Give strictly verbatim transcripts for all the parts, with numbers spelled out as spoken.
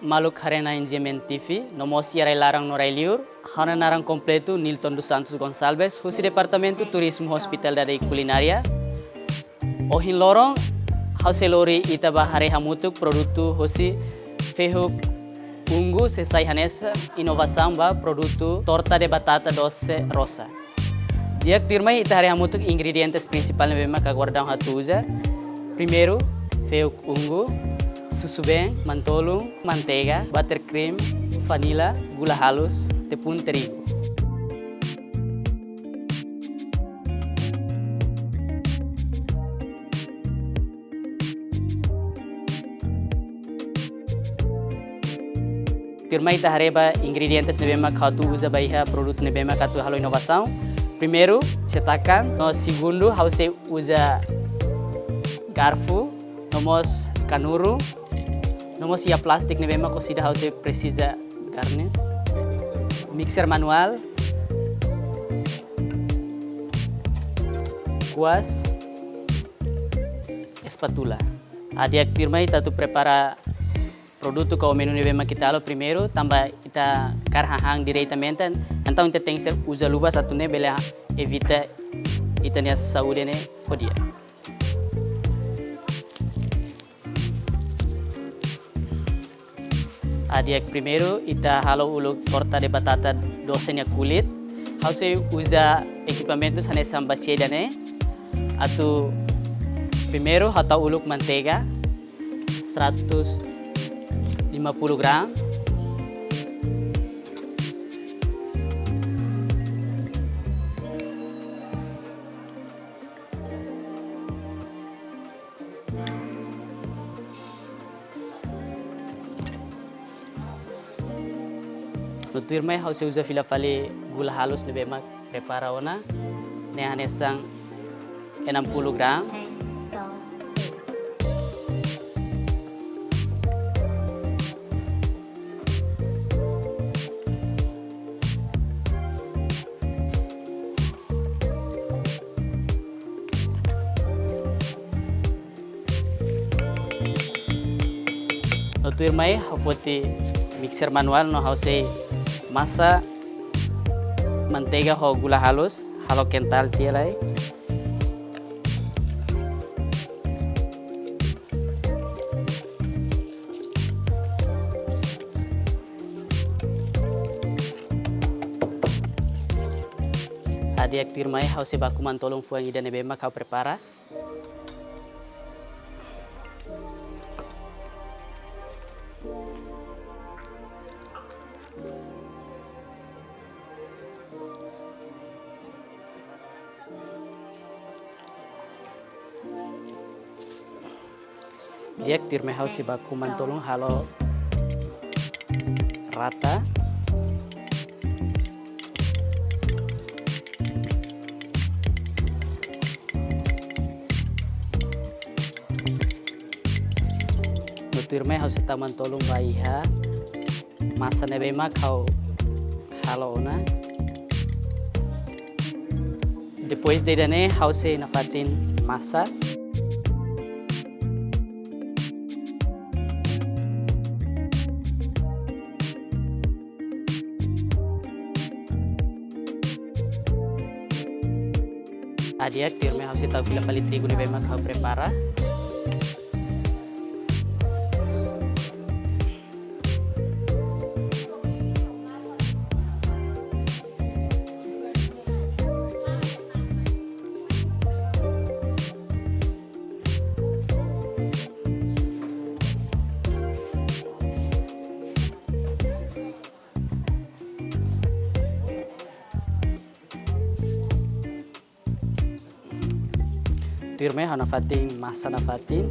Maluk haree-na'in G M N T V, no mós iha rai-laran no rai-liur, ha'u-nia naran kompletu Nilton dos Santos Gonçalves, husi Departamentu Turizmu, Hospitalidade i Kulinária. Ohin loron, ha'u sei lori ita bá haree hamutuk produtu husi Fehuk Ungu, sei sai hanesan inovasaun ba produtu torta de batata doce rosa. Di'ak, tuirmai ita haree hamutuk ingredientes prinsipál ne'ebé mak agora daudaun atu uza. Primeiru, fehuk ungu, susubeen, manu-tolun, manteiga, buttercream, vanilla, gula halus, tepung terigu. Tuirmai ita haree ba ingredientes ne'ebé mak ha'u atu uza ba iha produtu ne'ebé mak ha'u atu halo inovasaun. Primeiru, cetakan. No segundu, ha'u sei uza garfu, no mós kanuru, no mós iha plástiku ne'ebé mak orsida ha'u sei presiza garnis. Mixer manuál, kuas, espátula. Ah, di'ak, tuirmai ita atu prepara produtu ka menu ne'ebé mak ita halo. Primeiru, tanba ita hakarak hahán diretamente, entaun ita tenke uza luvas atu nune'e bele evita ita-nia saúde ne'e ho di'ak. Ah, di'ak, primeiru ita halo uluk torta de batata doce nia kulit. Ha'u sei uza ekipamentus hanesan basia ida-ne'e. Atu primeiru ha'u tau uluk manteiga seratus lima puluh gram. No tuirmai ha'u sei uza fila fali gula halus ne'ebé mak prepara ona, ne'e hanesan enam puluh gram. No tuirmai ha'u foti mixer manuál no ha'u sei masa manteiga ho gula halus, halo kental tiha lai. Ah, di'ak, tuirmai ha'u sei baku manu-tolun fuan ida ne'ebé mak ha'u prepara. Di'ak, tuirmai ha'u sei baku manu-tolun halo rata. No tuirmai ha'u sei tau manu-tolun ba iha masa ne'ebé mak ha'u halo ona. Depois de ida-ne'e ha'u sei nafatin masa. Ah, di'ak, tuirmai ha'u sei tau fila fali trigu ne'ebé mak ha'u prepara. Tuirmai ha'u nafatin masa nafatin.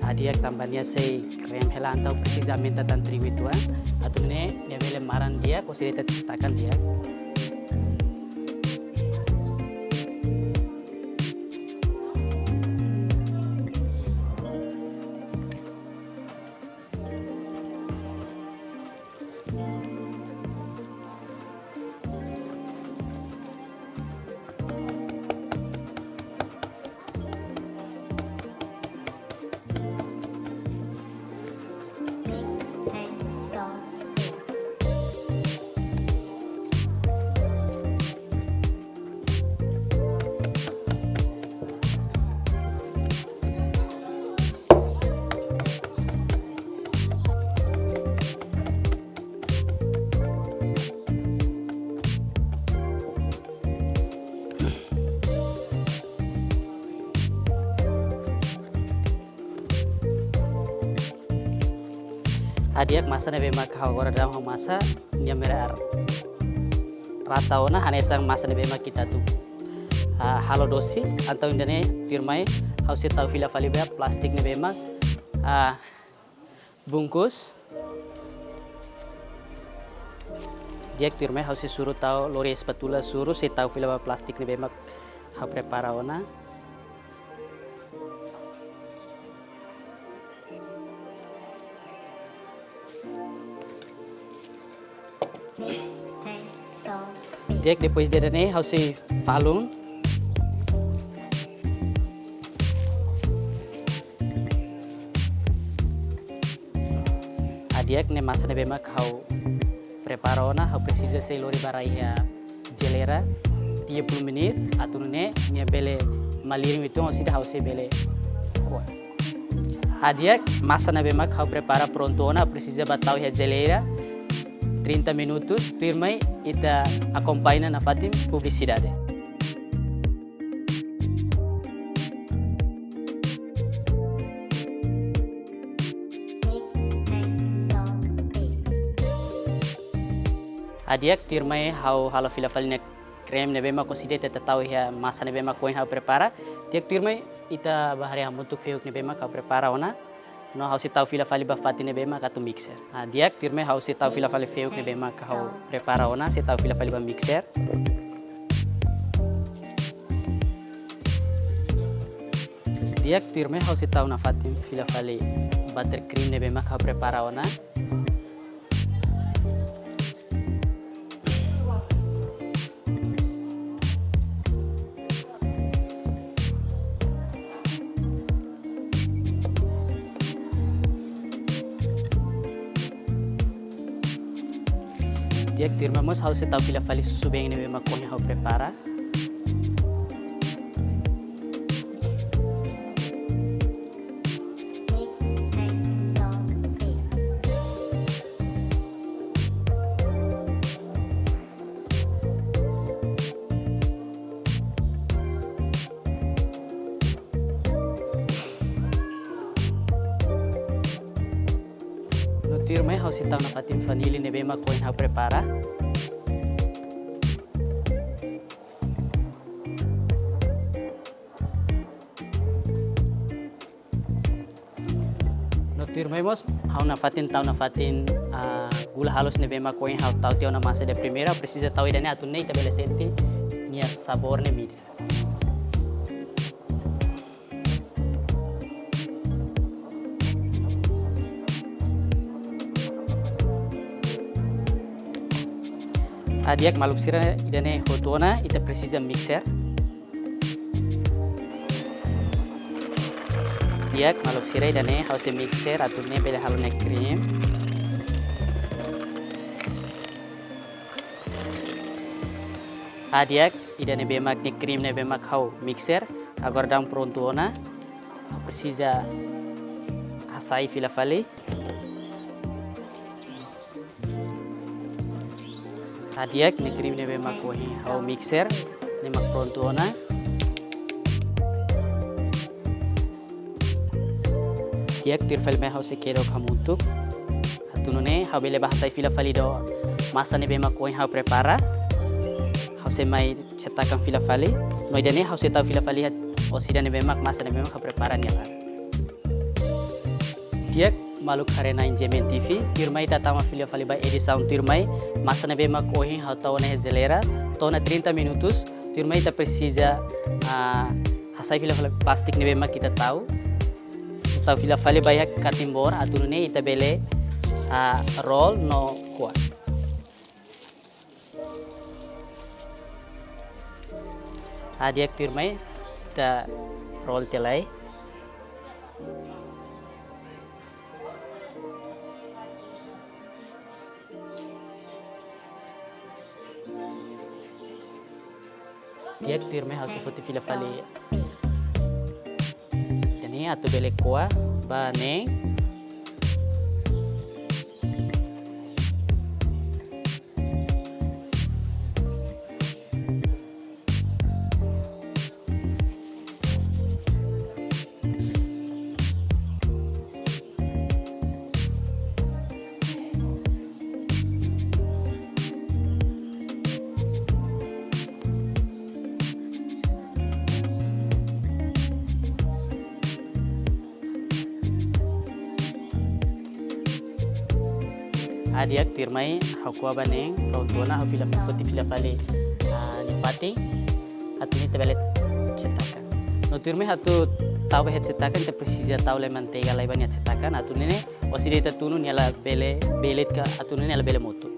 Ah, di'ak, tanba nia sei kreme hela, entaun presiza aumenta tan trigu uitoan. Atu nune'e nia bele maran di'ak, orsida ita cetakan di'ak. Di'ak, masa ne'ebé mak ha'u agora daudaun ha'u amasa, nia mera ar rata ona, hanesan masa ne'ebé mak ita atu, ah, halo dosi. Entaun ida-ne'e tuirmai ha'u sei tau fila fali ba plástiku ne'ebé mak, ah, bungkus. Di'ak, tuirmai ha'u sei suru tau, lori espátula suru, sei tau fila ba plástiku ne'ebé mak ha'u prepara ona. Di'ak, depois de ida-ne'e ha'u sei falun. Ah, di'ak, ne'e masa ne'ebé mak ha'u prepara ona, ha'u presiza sei lori ba rai iha jeleira tiga puluh menit, atu nune'e nia bele malirin uitoan, orsida ha'u sei bele ko'a. Ah, di'ak, masa ne'ebé mak ha'u prepara prontu ona, presiza ba tau iha jeleira trinta minutos, tuirmai ita akompaña nafatin publisidade. Ah, di'ak, tuirmai ha'u halo fila fali nia kreme ne'ebé mak orsida ita tau iha masa ne'ebé mak ohin ha'u prepara. Di'ak, tuirmai ita bá haree hamutuk fehuk ne'ebé mak ha'u prepara ona. No ha'u sei tau fila fali ba fatin ne'ebé mak atu mixer. Ah, di'ak, tuirmai ha'u sei tau fila fali fehuk ne'ebé mak ha'u prepara ona, sei tau fila fali ba mixer. Di'ak, tuirmai ha'u sei tau nafatin fila fali buttercream ne'ebé mak ha'u prepara ona. Di'ak, tuirmai, mós ha'u sei tau fila fali susubeen ne'ebé mak ohin ha'u prepara. No tuirmai ha'u sei tau nafatin vanili ne'ebé mak ohin ha'u prepara. No tuirmai mós ha'u nafatin tau nafatin, ah, gula halus ne'ebé mak ohin ha'u tau tiha ona masa ida primeiru, presiza tau ida-ne'e atu nune'e ita bele sente nia sabór ne'e midar. Ah, di'ak, maluk sira, ida-ne'e hotu ona, ita presiza mixer. Di'ak, maluk sira, ida-ne'e ha'u sei mixer atu nune'e bele halo nia kreme. Ah, di'ak, ida-ne'ebé mak nia kreme ne'ebé mak ha'u mixer agora daudaun prontu ona. Ha'u presiza hasai fila fali. Ah, di'ak, nia kreme ne'ebé mak ohin ha'u mixer ne'e mak prontu ona. Di'ak, tuir fali mai ha'u sei kedok hamutuk. Atu nune'e ha'u bele bá hasai fila fali ba masa ne'ebé mak ohin ha'u prepara. Ha'u sei mai cetakan fila fali. No ida-ne'e ha'u sei tau fila fali iha orsida ne'ebé mak masa ne'ebé mak ha'u prepara nia laran. Di'ak, maluk haree-na'in G M N T V, tuirmai ita tama fila fali ba edisaun tuirmai, masa ne'ebé mak ohin ha'u tau ona iha jeleira to'o ona trinta minutos, tuirmai ita presiza, ah, hasai fila fali plástiku ne'ebé mak ita tau. Tau fila fali ba iha cutting board, atu nune'e ita bele, ah, roll no ko'a. Ah, di'ak, tuirmai, ita roll tiha lai. Di'ak, tuirmai, ha'u sei foti fila fali ida-ne'e atu bele ko'a ba neen. Di'ak, tuirmai ha'u ko'a ba neen, prontu ona, ha'u fila, foti fila fali, ah, nia fatin, atu nune'e ita bele cetakan. No tuirmai atu tau ba iha cetakan, ita presiza tau lai manteiga lai ba nia cetakan, atu nune'e, orsida ita tunu nia labele belit ka, atu nune'e labele motuk.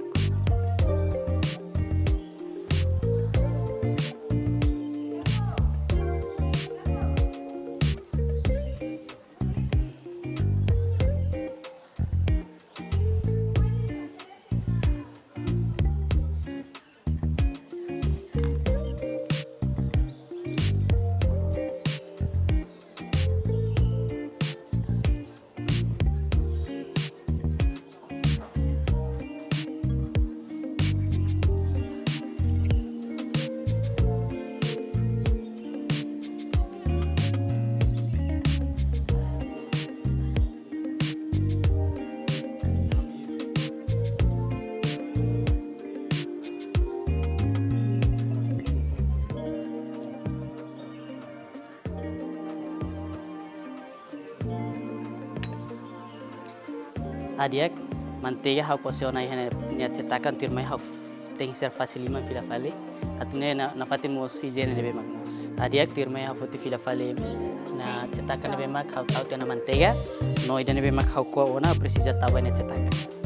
Di'ak, manteiga ha'u kose ona iha nia cetakan, tuirmai ha'u tenke ser fase liman fila fali. Atu nune'e nia, nia fatin mós ijiene ne'ebé mak moos. Di'ak, tuirmai ha'u foti fila fali nia cetakan ne'ebé mak ha'u tau tiha ona manteiga. No ida ne'ebé mak ha'u ko'a ona presiza tau ba nia cetakan.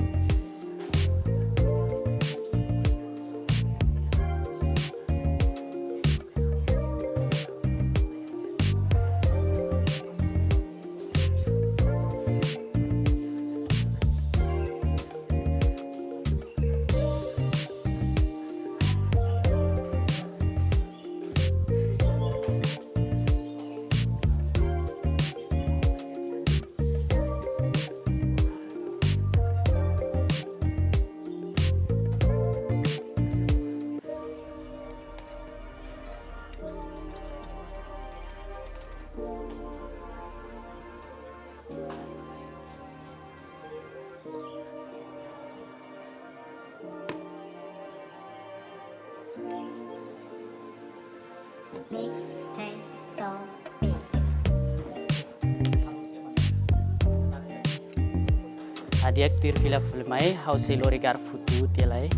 Di'ak, tuir fila fali mai, ha'u sei lori garfo tuur tiha lai.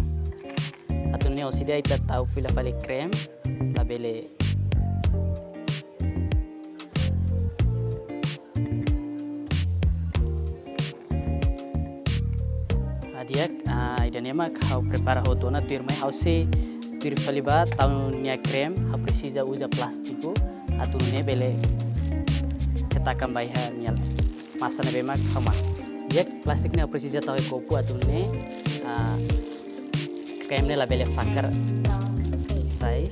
Atu nune'e orsida ita tau fila fali krem, labele. Di'ak, ah, ida-ne'e mak ha'u prepara hotu ona, tuirmai ha'u sei tuir fali ba tau nia krem, ha'u presiza uza plástiku, atu nune'e bele cetakan ba iha nia masa ne'ebé mak ha'u masak. Di'ak, plástiku ne'e ha'u presiza tau iha kopu atu nune'e, ah, krem ne'e labele fakar sai.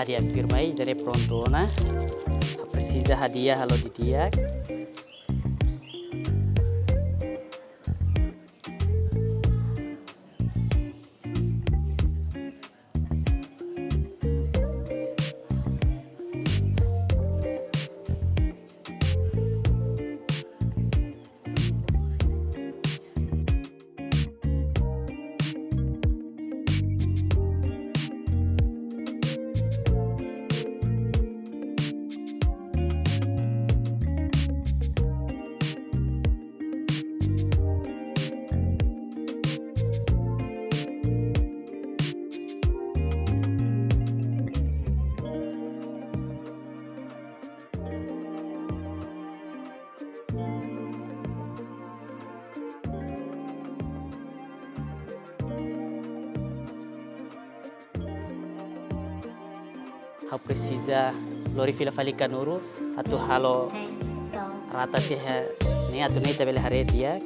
Di'ak, tuirmai, ida-ne'e prontu ona. Presiza hadi'a halo didi'ak. Ha'u presiza lori fila fali kanuru atu halo rata tiha ne'e atu nune'e ita bele haree di'ak.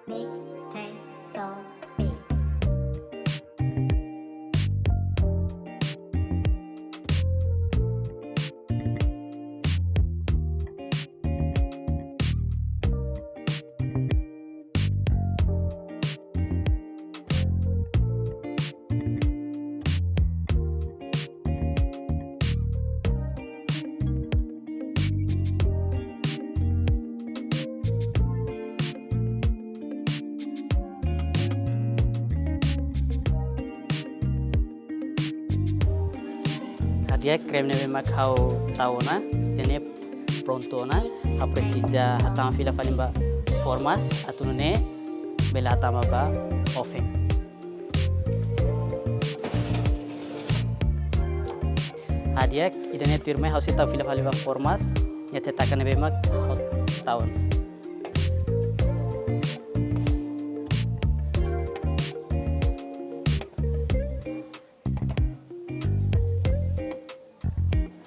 Mixtape Soul Beat. Hadi'a, kreme ne'ebé mak ha'u tau ona, ida-ne'e prontu ona, ha'u presiza hatama fila fali ba formas, atu nune'e bele hatama ba oven. Hadi'a, ida-ne'e tuirmai ha'u sei tau fila fali ba formas, nia cetakan ne'ebé mak ha'u tau ona.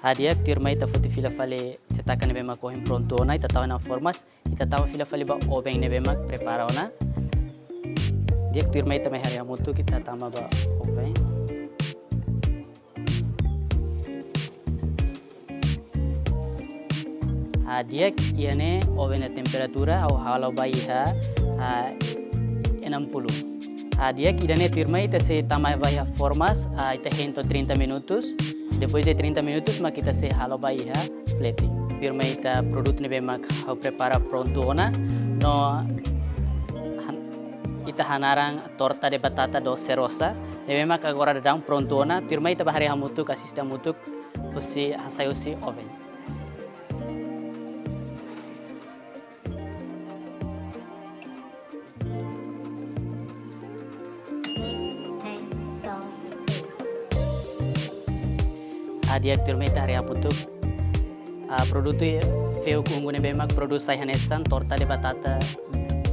Hadi'a, tuirmai ita foti fila fali cetakan ne'ebé mak ohin prontu ona, ita tau ona formas, ita tama fila fali ba oven ne'ebé mak prepara ona. Di'ak, tuirmai ita mai haree hamutuk, ita tama ba oven. Hadi'a, iha ne'e oven nia temperatura ha'u halo ba iha, ah, enam puluh. Hadi'a, ida-ne'e tuirmai ita sei tama ba iha formas, ah, ita hein to'o trinta minutus. Depois de trinta minutus mak ita sei halo ba iha plating. Tuirmai ita produtu ne'ebé mak ha'u prepara prontu ona, no han-, ita hanaran torta de batata doce rosa, ne'ebé mak agora daudaun prontu ona, tuirmai ita bá haree hamutuk, asiste hamutuk, husi, hasai husi oven. Hadi'a, tuirmai ita haree hamutuk, ah, produtu fehuk ungu ne'ebé mak produtu sai hanesan torta de batata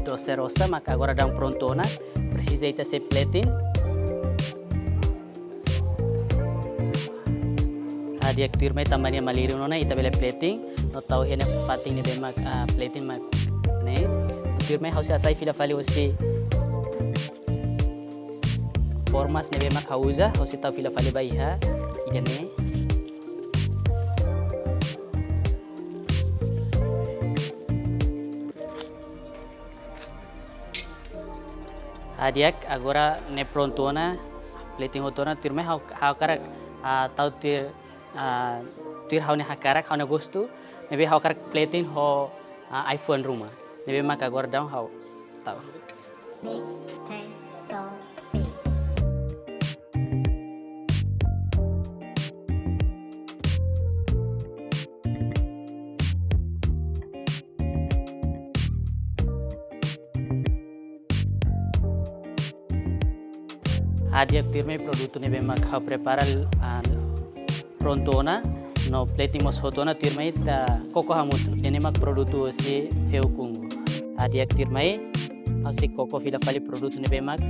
doce rosa, mak agora daudaun prontu ona, presiza ita sei plating. Hadi'a, tuirmai tanba nia malirin ona, ita bele plating, no tau iha ne'e fatin ne'ebé mak, ah, plating mak ne'e. Tuirmai ha'u sei hasai fila fali husi formas ne'ebé mak ha'u uza, ha'u sei tau fila fali ba iha ida-ne'e. Hadi'a, agora ne'e prontu ona, plating hotu ona, tuirmai ha'u, ha'u hakarak, ah, tau tuir, ah, tuir ha'u-nia hakarak, ha'u-nia gostu, ne'ebé ha'u hakarak plating ho, ah, ai-fuan ruma. Ne'ebé mak agora daudaun ha'u tau. Mixtape Soul Beat. Hadi'a, tuirmai produtu ne'ebé mak ha'u prepara, ah, prontu ona, no plating mós hotu ona, tuirmai ita koko hamutuk. Ida-ne'e mak produtu husi fehuk ungu. Hadi'a, tuirmai ha'u sei koko fila fali produtu ne'ebé mak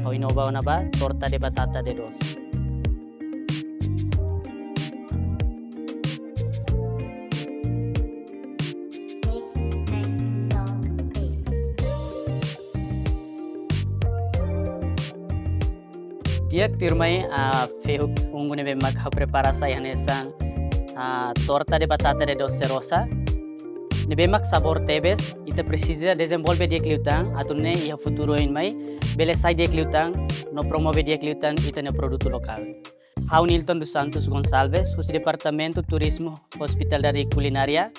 ha'u inova ona ba torta de batata de doce. Di'ak, tuirmai, ah, fehuk ungu ne'ebé mak ha'u prepara sai hanesan, ah, torta de batata de doce rosa. Ne'ebé mak sabór tebes, ita presiza dezenvolve di'ak liután, atu nune'e iha futuru oin mai, bele sai di'ak liután, no promove di'ak liután ita-nia produtu lokál. Ha'u Nilton dos Santos Gonçalves, husi Departamentu Turizmu, Ospitalidade e Kulinária.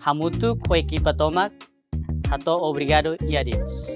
Hamutuk ho ekipa tomak, hato'o obrigadu i adeus.